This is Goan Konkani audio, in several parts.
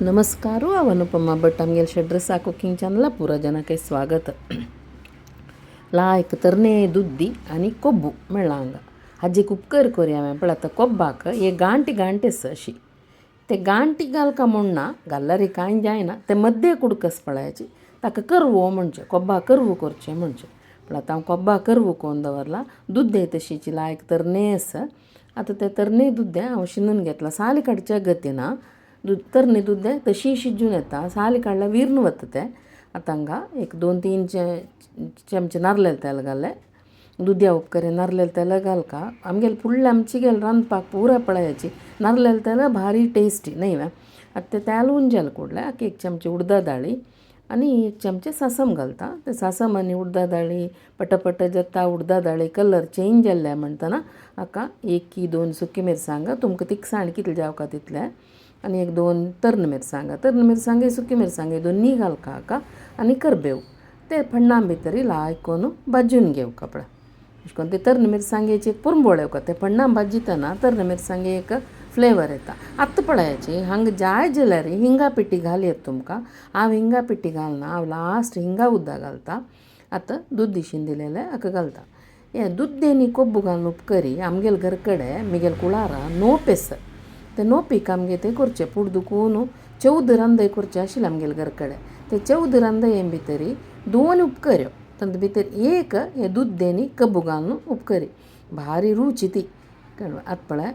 नमस्कार, हांव अनुपमा भट आमगेले शेड्रसा कुकिंग चॅनला पुरा जनाक स्वागत. लायक तरणे दुद्दी आनी कोब्बू मेळ्ळा हांगा. हाजी उपकर कोरया हांवें पळय आतां कोब्बाक एक गांटी गांटी आसा अशी, ते गांटी घालका म्हूण ना, घाल्यार कांय जायना. ते मद्दे कुडकस पळयाची ताका करवो म्हणचें, कोब्बा करवो करचें म्हणचें. पण आतां हांव कोब्बा करवो कोन्न दवरला. दुद्दे तशीची लायक तरणे आसा. आतां ते तरणे दुद्दे हांव शिनून घेतला, साली काडच्या गतीना तरणे दुद्दे तशी शिजून येता, साली काडल्यार विर्न वता तें. आतां हांगा एक 2-3 चमचे नारलें तेल घालें. दुदया उपकरी नारलें तेल घालका. आमगेले फुडले आमचे गेले रांदपाक पुरा पळयाची नारलें तेल भारी टेस्टी न्हय वे. आतां तें तेल उंजेल कुडलें 1 चमचे उडदा दाळी आनी 1 चमचे सासम घालता. ते सासम आनी उडदा दाळी पटपट जाता. उडदा दाळी कलर चेंज जाल्ले म्हणटना हाका 1 की 2 सुकी मिरसांग, तुमकां तिखसाण कितले जावका तितलें, आनी 1-2 तर्ण मिरसांग, तर्ण मिरसांगे सुकी मिरसांगे दोन्ही घालका हाका, आनी करबेव ते फण्णा भितर लायकोन भाजून घेवका पळय. अशें करून ते तर्ण मिरसांगेची एक पुरंबोळ येवका, ते फण्णा भाजितना तर्ण मिरसांगे एक फ्लेवर येता. आतां पळयाची हांगा जाय जाल्यार हिंगा पिठी घालयेत तुमकां. हांव हिंगा पिठी घालना, हांव लास्ट हिंगा उदक घालता. आतां दूद शिंदिलेलें हाका घालता. हे दुद्देनी कोब्बू घालून उपकरी आमगेले घर कडेन मिगेल कुळारा नोप आसा. ते नोपीक आमगे ते करचें पूण दुखून 14 रांदय करचें आशिल्लें आमगेले घर कडेन. ते 14 रांदये भितरी 2 उपकऱ्यो, तातूंत भितर एक हे दुद्देनी कब्बू घालून उपकरी भारी रुची ती. आतां पळय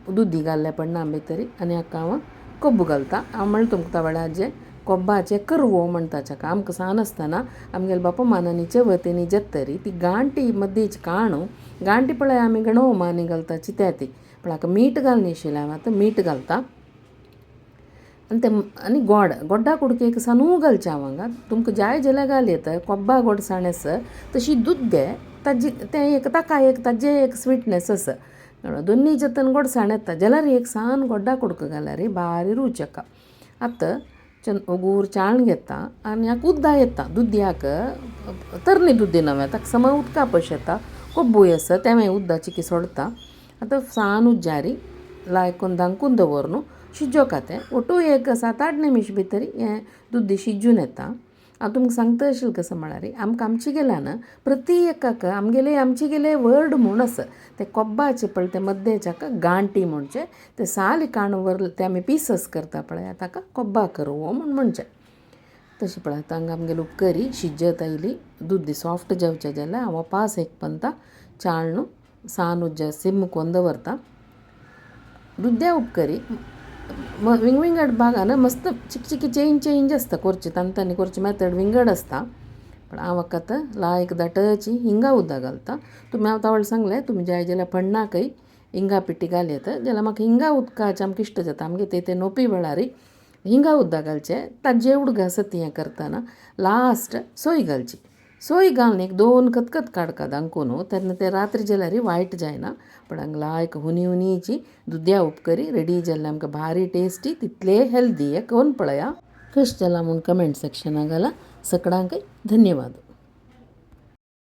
दुदी घाल्ले पडना भितरी आनी हाका हांव कोब्बू घालता. हांव म्हणलें तुमकां तवळ्याचे कोब्बाचें करवो म्हणटा ताका. आमकां सान आसतना आमगेले बापा मानानी चवथीनी जातरी ती गांटी मद्दीची काणू गांटी पळय आमी गणो मानी घालताची त्या ती पण हाका मीठ घालून आशिल्लें. हांव आतां मीठ घालता आनी ते आनी गोड गोड्डा कुडके एक सानू घालचें हांव हांगा. तुमकां जाय जाल्यार घाल येता. कोब्बा गोडसाण आसा तशी दुद्दे ताजी तें एक ताका एक ताजें एक स्विटनेस आसा. दोन्ही जतन गोडसाण येता जाल्यार एक सान गोड्डा कुडको घाल्यार भारी रूच हाका. आतां गोर चाळण घेता आनी हाका उद्दा येता. दुदयाक तरणी दुद्दी नवें ताका समा उदका पश येता, कोब्बूय आसा तें उद्दा चिकी सोडता. आतां सान उज्जारी लायकून धांकून दवर न्हू शिजोवका तें ओटू एक 7-8 निमिश भितर हें दुद्दी शिजून येता. हांव तुमकां सांगता आशिल्लें कसो म्हळ्यार आमकां आमचे गेल्यान प्रति एकाक आमगेले आमचे गेले वर्ड म्हूण आसा. ते कोब्बाचे पळय ते मद्देच्याक गांटी म्हणचे, ते साली काण व्हरले ते आमी पिसस करता पळय ताका कोब्बा करवो म्हूण म्हणचें. तशें पळय आतां हांगा आमगेली उपकरी शिजत आयली. दुद्दी सॉफ्ट जावचें जाल्यार हांव पास एक पंता चाळ्ण सान उज्जा सिम कोन्न दवरता. दुद्या उपकरी विंगड भागान मस्त चिक चिकी चेंज चेंज आसता करचे, तांतांनी करचे मेथड विंगड आसता. पण हांव हाका आतां लायक दाटची हिंगा उदक घालता. तुमी हांव तावळ सांगलें तुमी जाय जाल्यार फण्णाकय हिंगा पिठी घाल येता जाल्यार म्हाका हिंगा उदकाचें आमकां इश्ट जाता. आमगे ते ते नोपी वेळार हिंगा उदक घालचें ताजें उडगा आसा ती हें करतना लास्ट सोय घालची. सोय घालून 1-2 खतखत काडका धांकून तेन्ना ते रात्री जाल्यार वायट जायना. पण हांगा लायक हुनी हुनीची दुदया उपकरी रेडी जाल्ले आमकां भारी टेस्टी तितले हेल्दी कोन्न पळया कशें जालां म्हूण कमेंट सेक्शनाक घाला. सगळ्यांकय धन्यवाद.